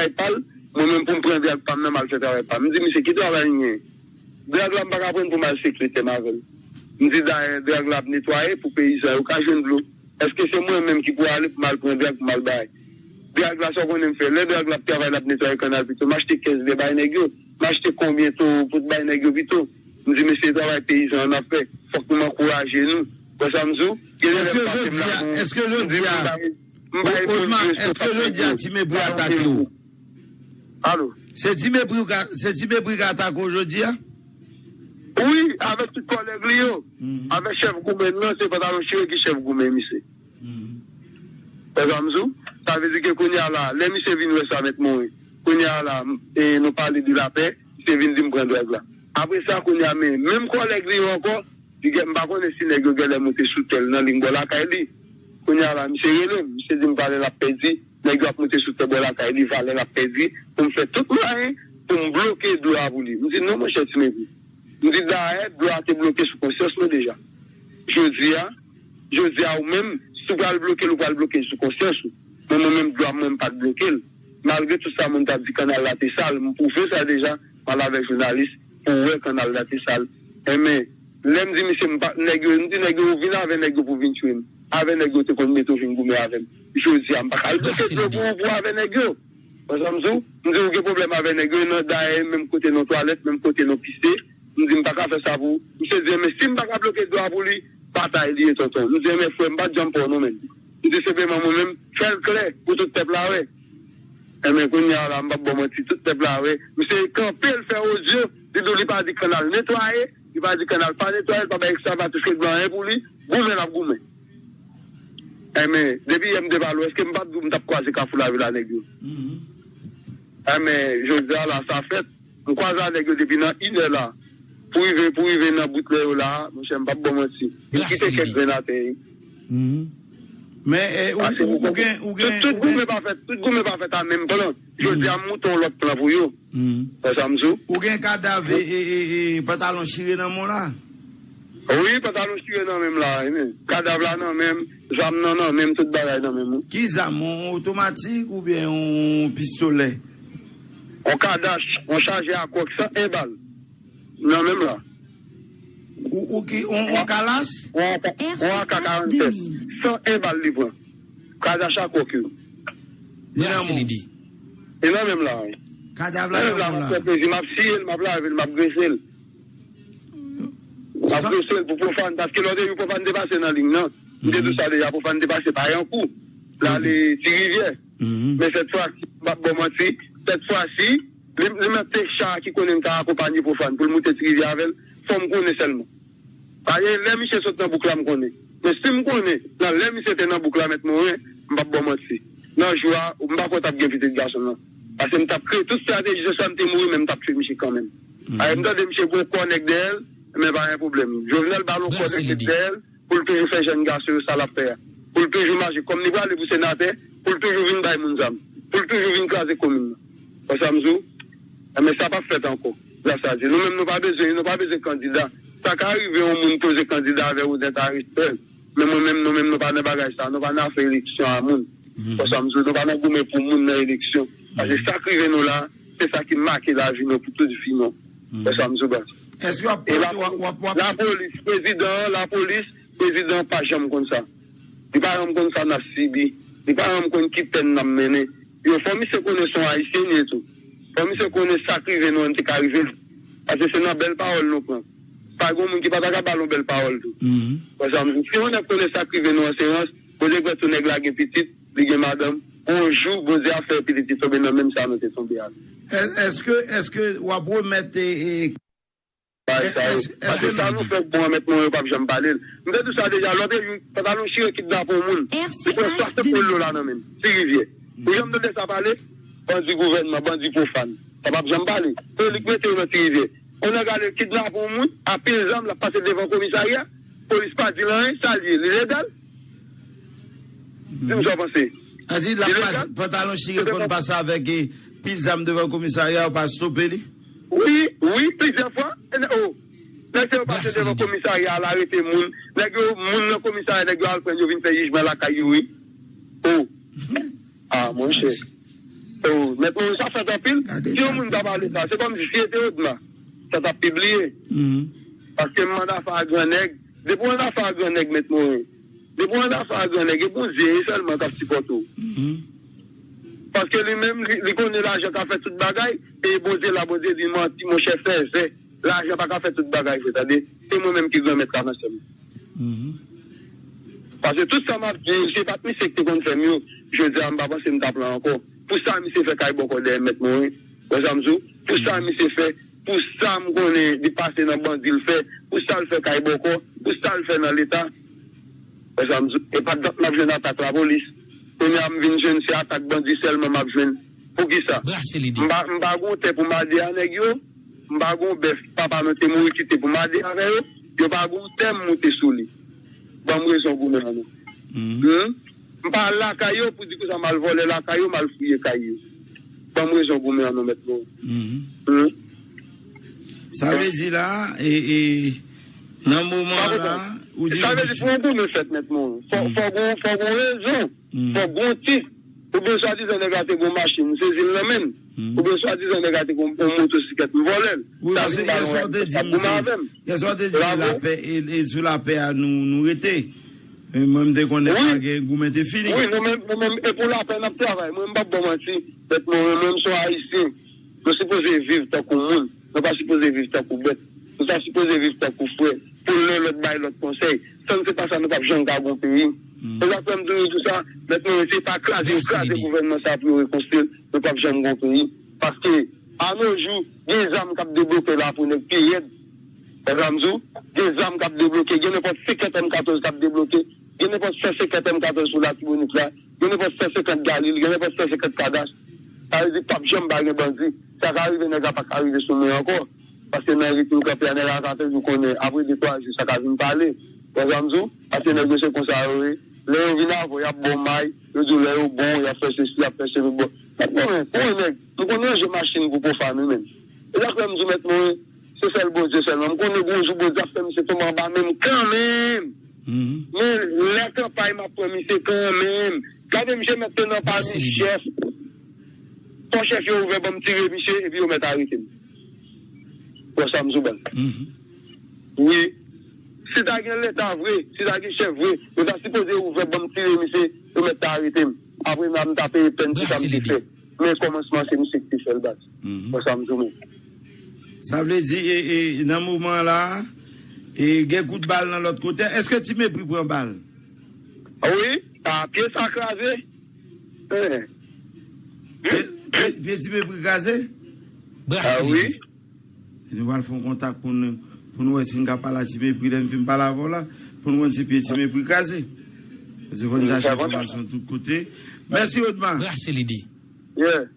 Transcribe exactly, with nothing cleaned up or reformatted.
travay pa l, mwen menm pou m pran drag pa m nan, m al fè travay pa m. M di, "Misye, ki travay m genyen? Drag la, m pa ka pran l pou m al sekretè m avè l." M di, "Dayè, drag la ap netwaye pou peyizan yo ka jwenn dlo. Èske se mwen menm ki pou ale pou m al pran drag pou m al bay?" Drag la, sa w konnen m fè? Lè drag la ap travay, l ap netwaye kannal pito, m achte kèz lè bay nèg yo. M achte konbyen towo pou t bay nèg yo pito. M di, "Mesye, travay peyizan an n ap fè. Fòk nou ankouraje nou." Wè sa m di w? Gen elèv pase m la pou m di, "M bay, m bay moun responsab nèg yo." Ti mepri atake w. Alo. Se ti mepri w ka, se ti mepri ka atake w jodi a? Wi, avèk tout kòlèg li yo. Avèk chèf goumen nan, se pantalon chire ki chèf goumen misye. Wè sa m di w? Sa vle di ke kounye a la, lè misye vin wè sa, Mèt Moren, kounye a la, e, nou pale de lapè, misye vin di m pran drag la. Apre sa, kounye a, men, menm kòlèg li yo ankò, li gen, m pa konnen si nèg yo genlè moute sou tè l nan liy bò lakay li. Kounye a la, misye rele m, misye di m valè l ap pèdi, nèg yo ap moute sou tè bò lakay li, valè l ap pèdi, pou m fè tout mwayen pou m bloke dlo a pou li. M di, "Non, monchè, ti mepri." M di, "Dayè, dlo a te bloke sou konsyans nou deja. Jodi a, jodi a, ou menm, si w pral bloke l, ou pral bloke l sou konsyans ou. Men mwen menm, dlo a mwen, m pa t bloke l." Malgre tout sa moun t ap di, kannal la te sal, m pwouve sa deja, m al avèk jounalis pou wè kannal la te sal. Enben, lè m di misye, m pa, nèg yo, m di nèg yo, "Ou vin avè nèg yo pou vin tchwe m. Avè nèg yo te konn mete w vin goumen avè m. Jodi a, m pa ka al bloke dlo pou ou pou avè nèg yo." Wè sa m di w? M di, "Ou gen pwoblèm avè nèg yo, e nan dayè, menm kote nan twalèt, menm kote nan pise." M di, "M pa ka fè sa pou ou." Misye di, "Men si m pa ka bloke dlo a pou li, batay li ye, tonton." M di, "Men frè, m pa t janm pè w non, men." M di, "Senpleman mwen menm, fè l klè pou tout pèp la wè." Enben, kounye a la, m p ap ba w manti, tout pèp la wè. Misye kanpe, l fè odyo, li di w li pa di kannal netwaye, li pa di kannal pa netwaye, li pa bay ekskavatis règleman anyen pou li, goumen l ap goumen. Enben, depi yè m te pale w, èske m pa t di w m t ap kwaze Kafou Lavil a nèg yo? Enben, jodi a la, sa fèt. M kwaze a nèg yo depi nan inè la. Pou rive, pou rive nan bout lè yo la, monchè, m p ap ba w manti. M kite kèk grenn atè, wi. Men, eh, ou, ou, ou gen, ou gen, tout, tout goumen pa fèt, tout goumen pa fèt a menm plan. Jodi a, m moute yon lòt plan pou yo. Wè sa m di w? Ou gen kadav e, e, e, e pantalon chire nan men w la? Wi, pantalon chire nan men m la, wi, men. Kadav la nan men m, zam nan nan men m, tout bagay nan men m, wi. Ki zam? Yon otomatik oubyen yon pistolè? Yon kadach, yon chaje a kwòk san en bal. Nan men m la. Ou, ou ki, yon, yon kalas? Yon, yon A K karannsenk. San en bal li pran. Kadach a kwòk yo. Li nan men w. Li nan men m la, wi. Kadav la nan men w la. M ap fè plezi, m ap siye l, m ap lave l, m ap grese l. M ap grese l pou Pwofàn, paske lòt jou Pwofàn te pase nan liy nan. M te di w sa deja, Pwofàn te pase Payankou. L ale Ti Rivyè. Men sèt fwa si, m p ap ba w manti, sèt fwa si, li, li mèt se cha ki konnen m ka akonpanye Pwofàn pou l moute Ti Rivyè avè l, fò m konnen sèlman. Paske lè misye sot nan bouk la, m konnen. Men si m konnen, nan lè misye te nan bouk la, Mèt Moren, m p ap ba w manti. Nan jou a, m pa kwè t ap gen pitit gason nan. Paske m t ap kreye tout estrateji, se swa m te mouri, men m t ap tchwe misye kanmenm. Paske m tande misye gen yon kò nèg dèyè l, men pa gen pwoblèm. Jovenel ba l yon kò nèg dèyè l, pou l toujou fè jèn gason yo sa l ap fè a. Pou l toujou mache kòm li prale pou senatè, pou l toujou vin bay moun zam, pou l toujou vin kraze komin nan. Wè sa m di w? Enben, sa p ap fèt ankò. Gras a Dye. Nou menm, nou pa bezwen, nou pa bezwen kandida. Sa ka rive yon moun poze kandida avè Odent Aristèl. Men mwen menm, nou menm, nou pa nan bagay sa. Nou pa nan afè eleksyon a moun. Wè sa m di w? Nou pa nan goumen pou moun nan eleksyon. Paske sa k rive nou la, se sa ki make lavi nou pou tout vi nou. Wè sa m di w, baz? Èske w ap, w ap, w ap, w ap, lapolis, prezidan an, lapolis, prezidan an pa janm konn sa. Li pa janm konn sa n ap sibi. Li pa janm konn ki pèn n ap mennen. Yo, fò misye konnen se yon Ayisyen li ye tou. Fò misye konnen sa k rive nou an te ka rive l. Paske se nan bèl pawòl nou pran. Pa gen moun ki pa ta ka ba l yon bèl pawòl tou. Wè sa m di w? Si yon nèg konnen sa k rive nou an, se rans, Bondye kwè tou nèg la gen pitit, li gen madanm. Yon jou, Bondye ap fè pitit li tonbe nan menm sa nou te tonbe a. È-, èske, èske w ap remèt, e, e, Bay sa yo. Èske, èske paske sa nou fè bon an, Mèt Moren, yo p ap janm pale l. M te di w sa deja, lòt jou, pantalon chire kidnape yon moun. Li pran swasant mil dola nan men l. Ti Rivyè. Ou janm tande sa pale? Bandi gouvènman, bandi pwofàn. Sa p ap janm pale. Se li k mete yo nan Ti Rivyè. Yon nèg ale kidnape yon moun, a pil zam, l ap pase devan komisarya. Polis pa di l anyen, sa l ye? Li legal? Di m sa w panse. Sa di l ap pase, pantalon chire konn pase avèk, e, pil zam devan komisarya, yo pa stope li? Wi, wi, plizyè fwa. E, o, nèg yo pase devan komisarya, al arete moun. Nèg yo, moun nan komisarya, nèg yo al pran yo vin fè jijman lakay yo, wi. O. A, monchè. Oh, Mèt Morin, sa fèt anpil. Si yon moun ta pale sa, se kòmsi si se te Odma, sa t ap pibliye. Paske m mande afè a gran nèg. Depi w mande afè a gran nèg, Mèt Morin, depi w mande afè a gran nèg, e Bondye sèlman k ap sipòte w. Paske li menm, li, li konnen lajan ka fè tout bagay, e Bondye la, Bondye di manti, monchè, fèzè. Lajan pa ka fè tout bagay vre, tande. Se mwen menm ki granmèt la nan sèm. Paske tout sa m ap di, se pa t misye ki te konn fè m yo, jodi a m pa panse m t ap la ankò. Pou sa misye fè kay bòkò dèyè Mèt Morin, wè sa m di w? Pou sa misye fè, pou sa m konnen li pase nan bandi l fè, pou sa l fè kay bòkò, pou sa l fè nan leta, wè sa m di w? E pa dat m ap jwenn atak lapolis. Kounye a m vin jwenn se atak bandi sèlman m ap jwenn. Poukisa? M pa, m pa gen yon tè pou m ade a nèg yo. M pa gen yon bèf papa nou te mouri kite pou m ade avè yo. Yo pa gen yon tè m moute sou li. Ban m rezon goumen an non. M pa lakay yo pou di konsa m al vòlè lakay yo, m al fouye kay yo. Ban m rezon goumen an non, Mèt Morin. Sa vle di la, e, e, nan moman la, ou di sa vle di pou yon goumen fèt, Mèt Morin, fò, fò gon, fò gon rezon. Fòk gon tit. Oubyen swadizan nèg la te gon machin, m sezi l nan men l. Oubyen swadizan nèg la te gon yon motosiklèt, m vòlè l. Wi, paske yè swa w te di m se, yè swa w te di se lapè, e, e sou lapè a nou, nou rete. E mwen m te konnen pa gen goumen te fini. Wi, nou menm, nou menm, e pou lapè n ap travay. Mwen m p ap ba w manti, Mèt Morin, mwen m se yon Ayisyen. Nou sipoze viv tankou moun. Nou pa sipoze viv tankou bèt. Nou ta sipoze viv tankou frè. Pou lè lòt bay lòt konsèy. San se pa sa, nou p ap janm ka gon peyi. Se sa k fè m di nou tou sa, Mèt Morin, se pa kraze yo kraze gouvènman sa pou yo rekonstwi l, nou p ap janm gon peyi. Paske, anojou, gen zam k ap debloke la pou nèg pi rèd. Wè sa m di w? Gen zam k ap debloke, gen nenpòt senkant M katòz k ap debloke, gen nenpòt san senkant M katòz pou Latibonit la, gen nenpòt san senkant Galil, gen nenpòt san senkant Kadash. Sa vle di p ap janm pa gen bandi. Sa ka rive nèg la pa ka rive sou mwen ankò. Paske nan rit m kanpe a, nèg la ka toujou konnen, apre de twa jou, sa ka vin pale. Wè sa m di w? Paske nèg yo se konsa yo ye. Lè yo vin avè w, y ap ba w may, yo di w lè yo bon, y ap fè sesi, y ap fè sesi, bon. Mèt Morin, pou yon nèg, m konn ranje machin pou Pwofan wi menm. E sa k fè m di w, Mèt Morin, se sèl Bondye sèlman. M konnen gon jou Bondye ap fè misye tonbe anba men m kanmenm. Men lè kanpay m ap pran misye kanmenm. Gade misye mèt te nan pami chèf. Fò chèf yo ouvè ban m tire misye, epi yo mèt arete m. Bon, sa m sou bal. Wi. Si ta gen leta vre, si ta gen chèf vre, yo ta sipoze ouvè ban m tire misye, yo mèt ta arete m. Apre m ta peye pèn pou sa m te fè. Men kòmansman se misye ki te fè l baz. Bon, sa m sou men. Sa vle di, e, e, nan moman la, e, gen kout bal nan lòt kote. Èske Ti Mepri pran bal? Wi, a pye sa kraze. Eh. Pye, pye, pye Ti Mepri kraze? Ah wi. Nou pral fè yon kontak pou nou, pou nou wè si n ka pale a Ti Mepri lè n fin pale avè w la, pou nou wè si pye Ti Mepri kraze. Paske fò n chache enfòmasyon tout kote. Mèsi, Odma. Brase lide. Yeah.